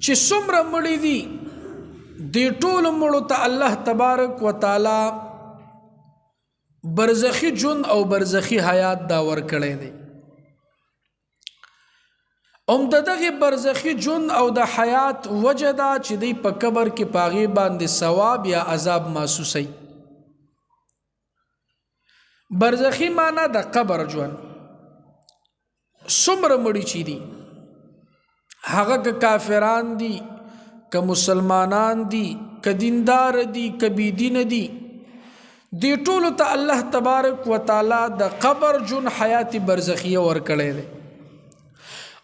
چې څومره مړي دي، دې ټولو مړو ته الله تبارک وتعالی برزخی ژوند او برزخی حیات دا ورکړی دی. هم د دغه برزخی ژوند او د حیات وجه ده چې دی په قبر کې په هغې باندې ثواب یا عذاب محسوسوي. برزخی معنا د قبر ژوند. څومره مړي چې دي، هغه که کافران دي، که مسلمانان دي، که دیندار دي، که بېدینه دي، دې ټولو ته الله تبارک وتعالی د قبر ژوند حیات برزخیه ورکړی دی.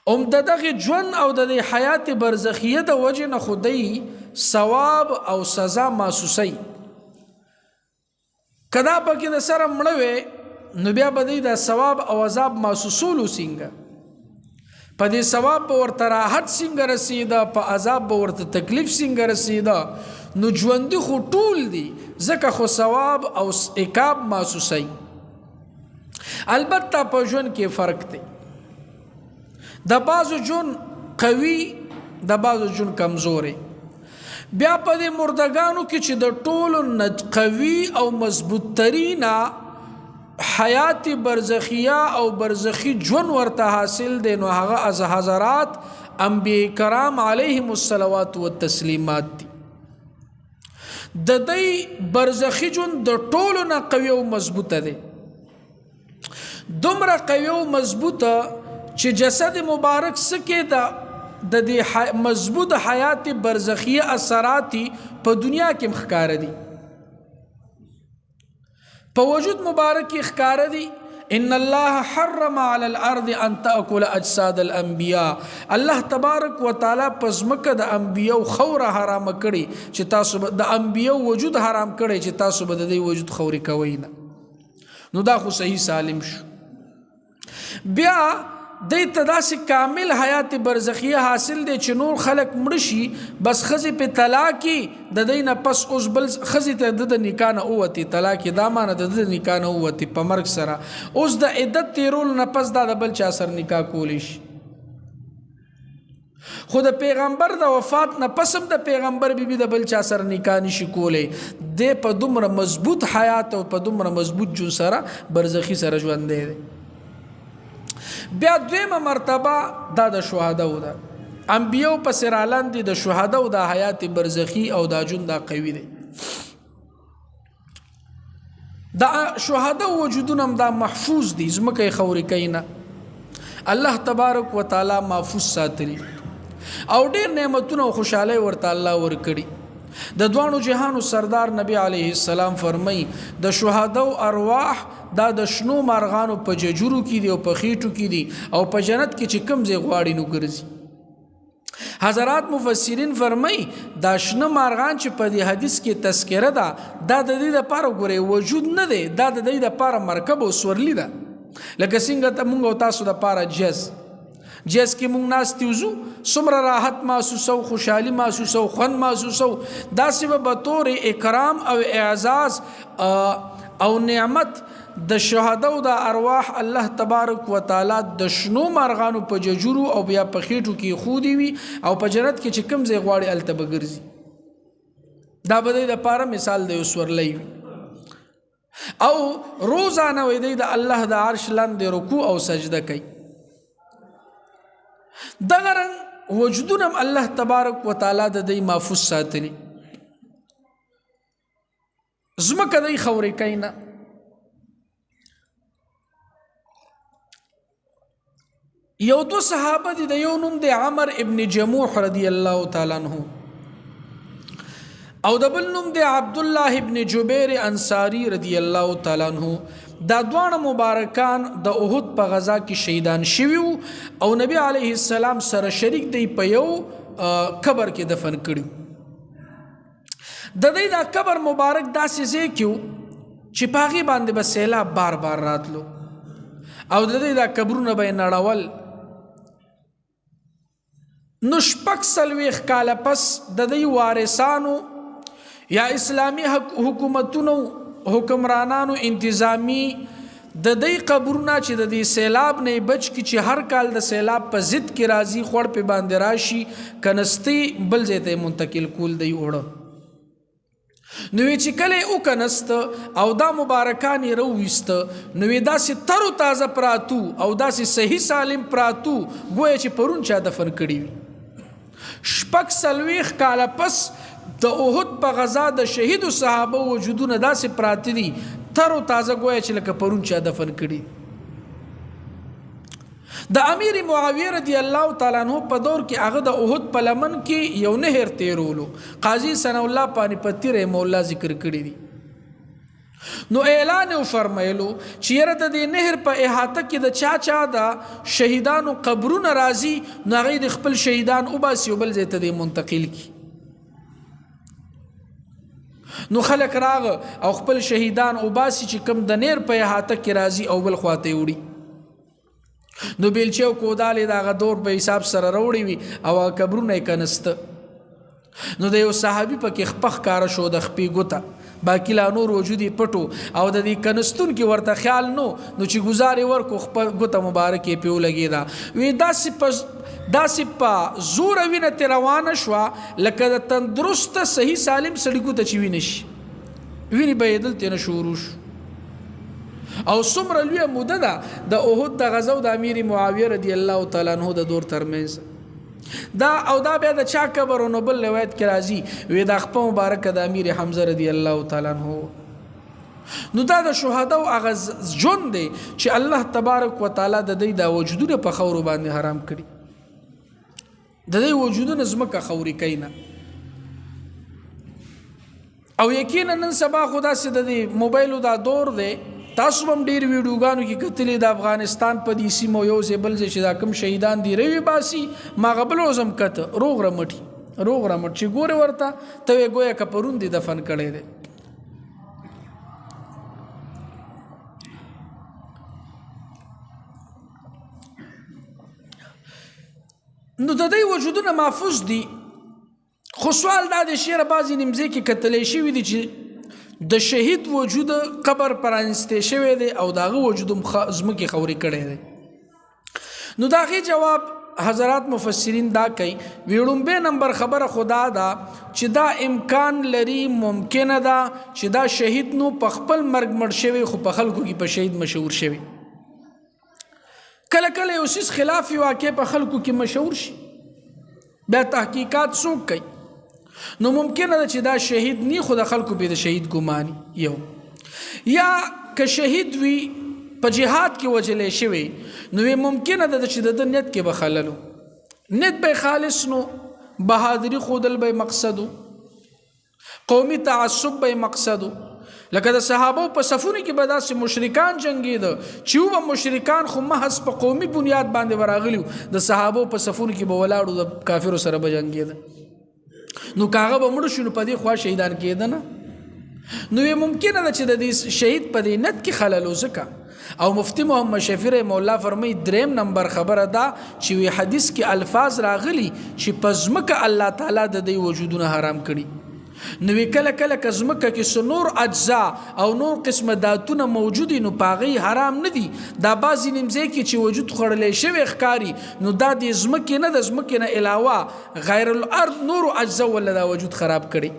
هم د دغه ژوند او د دې حیات برزخیه د وجې نه خو دی ثواب او سزا محسوسوي. که دا پکې د سره مړه وي نو بیا به دی دا ثواب او عذاب محسوسولو څنګه؟ په دې ثواب به ورته راحت څنګه رسېده، په عذاب به ورته تکلیف څنګه رسېده؟ نو ژوندي خو ټول دي، ځکه خو ثواب او عقاب محسوسوي. البته په ژوند کې فرق دی، د بعضو ژوند قوي، د بعضو ژوند کمزوری. بیا په دې مردګانو کې چې د ټولو نه قوي او مضبوط ترینه حیات برزخیه او برزخی ژوند ورته حاصل دی، نو هغه از حضرات انبیاء کرام علیهم الصلوات والتسلیمات دي. د دې برزخی ژوند د ټولو نه قوي او مضبوطه دی، دومره قوي او مضبوطه چې جسد مبارک سکه د دې مضبوط حیات برزخیه اثرات په دنیا کې ښکاره دي، په وجود مبارک کې ښکاره دي. ان الله حرم على الارض ان تاكل اجساد الانبیاء. الله تبارک وتعالى پزمکه د انبیو خوره حرام کړي چې تاسو د انبیو وجود حرام کړي چې تاسو به د دې وجود خوري کوئ نه. نو دا خو صحیح سالم شو. بیا دی ته داسې کامل حیات برزخیه حاصل دی چې نور خلک مړه شي، بس ښځې پې طلاقي د دی نه پس اوس بل ښځې ته د ده نکاح نه ووتې، طلاق یې دا معنی د ده د نکاح نه ووتې په مرګ سره، اوس د عدت تېرولو نه پس دا د بل چا سره نکاح کولی شي. خو د پیغمبر د وفات نه پس هم د پیغمبر بیبي د بل چا سره نکاح نشي کولی. دی په دومره مضبوط حیات او په دومره مضبوط ژوند سره برزخي سره ژوندی دی. بیا دویمه مرتبه دا د شهداو ده، انبیو پسې رالاندې د شهداو د حیات برزخي او دا ژوند دا قوي دی. دا شهداو وجودونه هم دا محفوظ دي، ځمکه یې خاورې کوي نه، الله تبارک وتعالی محفوظ ساتلي او ډېر نعمتونه او خوشحالۍ ورته الله ورکړي. د دواړو جهانو سردار نبی علیه السلام فرمایي د شهداو ارواح دا د شنو مارغانو په ججورو کې دي او په خېټو کې دي او په جنت کې چې کوم ځای غواړي نو ګرځي. حضرات مفسرین فرمایي دا شنه مارغان چې په دې حدیث کې تذکره ده، دا د دې لپاره ګورې وجود نه دی، دا د دې لپاره مرکب او سورلی ده. لکه څنګه ته مونږ او تاسو لپاره جز جز کې مونږ ناست یو، څومره راحت محسوسو، خوشحالي محسوسو، خوند محسوسو، داسې به بطور اکرام او اعزاز او نعمت د شهداو د ارواح الله تبارک وتعالی د شنو مارغانو په ججورو او بیا په خېټو کې ښودي وي او په جنت کې چې کوم ځای غواړي هلته به ګرځي. دا به دی دپاره مثال د یو سورلی وي. او روزانه وي دی د الله د عرش لاندې رکوع او سجده کوي. دغه رنګ وجودونه هم الله تبارک وتعالی د دی محفوظ ساتلي. ځمکه دی خاورې کوي نه. یو دو صحابه دي، د یو نوم دی عمر ابن جموح رضی الله تعالی عنہ او د بل نوم دی عبد الله ابن جبیر انصاری رضی الله تعالی عنہ. دا دواړه مبارکان د احد په غزا کې شهیدان شوي وو او نبی علیه السلام سره شریک دی په یو قبر کې دفن کړي. د دې دا قبر مبارک داسې ځای کې و چې په هغې باندې به سیلاب بار بار راتلو او د دې دا قبرونه به یې نړول. نو 46 کاله پس د دې وارثانو یا اسلامي حکومتونو حکمرانانو انتظامی د دې قبرونه چې د دې سیلاب نه بچ کی، چې هر کال د سیلاب په ضد کې راځي، خوړ په باندې راشي، کنستی بل ځای ته منتقل کول دی اوړه. نو چې کله او کنست او دا مبارکان یې رويست، نو داسې تر او تازه پراتو او داسې صحیح سالم پراتو، ګویا چې پرون چا دفن کړي وي. 46 کاله پس د احد په غزا د شهید صحابه وجودونه داسې پراته دي تر او تازه، ګویا چې لکه پرون چا دفن کړي. د امیر معاویه رضی الله تعالی عنہ په دور کې هغه د احد په لمن کې یو نهر تیرولو، قاضي ثنا الله پانی پتی رحم الله ذکر کړی دی. نو اعلان یې وفرمایلو چې یاره د دې نهر په احاطه کې د چا چا د شهیدانو قبرونه راځي، نو هغوی د خپل شهیدان وباسي او بل ځای ته دې منتقل کړي. نو خلک راغ او خپل شهیدان وباسي چې کوم د نهر په احاطه کې راځي او بل خواته یې وړي. نو بیلچې او کودالې د هغه دور په حساب سره راوړي وي او هغه قبرونه یې کنسته. نو د یو صحابي پکې خپه ښکاره شو، د خپې ګوته، باقي لا نور وجود یې پټو او د دې کنستون کې ورته خیال نو، نو چې ګزار یې ورکو خپه ګوته مبارک یې پې ولګېده. وی داسې په زوره وینه ترې روانه شوه لکه د تندرسته صحیح سالم سړي ګوته چې وینه شي، وینې بهېدل ترې نه شروع شو. او څومره لویه موده ده د احد د غزا د امیر معاویه رضی الله تعالی عنہ د دور ترمنځ دا. او دا بیا د چا قبر؟ نو بل روایت کې راځي وی دا خپه مبارک د امیر حمزه رضی الله تعالی عنہ. نو دا د شهدا او هغه ژوند دی چې الله تبارک وتعالی د دې دا وجودونه په خاورو باندې حرام کړي، د دې وجودونه زمکه خوري کینا. او یقینا نن سبا خدا سي د دې موبایل دا دور دی، تاسو هم ډیر ویډیوګانو کې کتلې د افغانستان په دې سیمو یو ځای بل ځای چې دا کم شهیدان دی روي باسي. ما غبل وزم کته روغ رمټي، روغ رمټ چې ګوره ورته ته وې ګویا که پرون دی دفن کړی دی. نو د دې وجودونه محفوظ دي. خو سوال دا دی شعر بعضې نیمځې کې کتلی شوي دي چې د شهید وجود قبر پرانیستی شوی دی او د هغه وجود هم ځمکې خورې کړی دی. نو د هغې جواب حضرات مفسرین دا کوي، وی ړومبی نمبر خبره خدا ده چې دا امکان لري، ممکنه ده چې دا شهید نو په خپل مرګ مړ شوی، خو په خلکو کې په شهید مشهور شوی. کله کله یو څیز خلاف واقع په خلکو کې مشهور شي، بیا تحقیقات څوک کوي؟ نو ممکنه ده چې دا شهید نی، خو د خلکو په د شهید ګماني یو، یا که شهید وي په جهاد کې وژلی شوی، نو وی ممکنه ده چې د ده نیت کې به خللو، نیت به خالص نو، بهادري ښودل به مقصدو، قومي تعصب به مقصدو. لکه د صحابو په صفونو کې به داسې مشرکان جنګېده چې وبه مشرکان خو محض په قومي بنیاد باندې به راغلي وو، د صحابو په صفونو کې به ولاړو، د کافرو سره به جنګېده. نو که هغه به مړ شو نو په دې خوا شهیدان کېده نه. نو یې ممکنه ده چې د دې شهید په دې نیت کې خلل و ځکه. او مفتی محمد شفیع رحمه الله فرمایي دریم نمبر خبره ده چې وی حدیث کې الفاظ راغلي چې په ځمکه الله تعالی د دې وجودونه حرام کړي. نو وی کله کله که ځمکه کې څه نور اجزا او نور قسمه داتونه موجود دي نو په هغې حرام نه دي. دا بعضې نیمځای کې چې وجود خوړلی شوی ښکاري، نو دا د ځمکې نه، د ځمکې نه علاوه غیر الارض نورو اجزا وله دا وجود خراب کړي.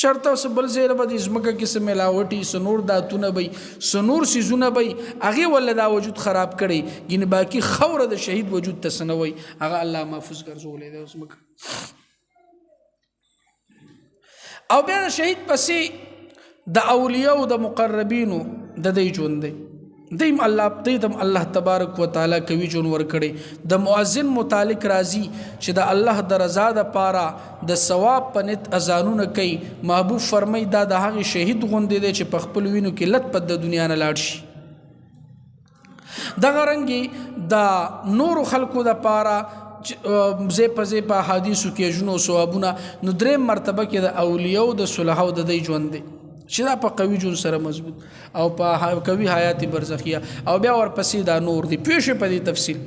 چرته څه بل ځای به د ځمکه کې څه ملاوټي، څه نور داتونه به وي، څه نور څیزونه به وي، هغې وله دا وجود خراب کړي. یعنې باقي خاوره د شهید وجود ته څه نه وایي، هغه الله محفوظ ګرځولی دی ځمکه. او بیا د شهید پسې د اولیاء او د مقربینو د دې ژوند دی، دیم الله دې تم الله تبارک وتعالى کوي ژوند ورکړي. د مؤذن متعلق راضي چې د الله د رضا د پاره د ثواب په نیت اذانونه کوي، محبوب فرمای دا د هغې شهید غوندې دی چې په خپل وینو کې لت پت د دنیا نه لاړ شي. دغه رنګې د نورو خلکو د پاره ځای په ځای په احادیثو کې اجرونه او ثوابونه. نو دریم مرتبه کې د اولیاء د صلحاو د دې ژوند دی چې دا په قوي ژوند سره مضبوط او په قوي حیات برزخیه، او بیا ورپسې دا نور دی. پوه شئ په دې تفصیل.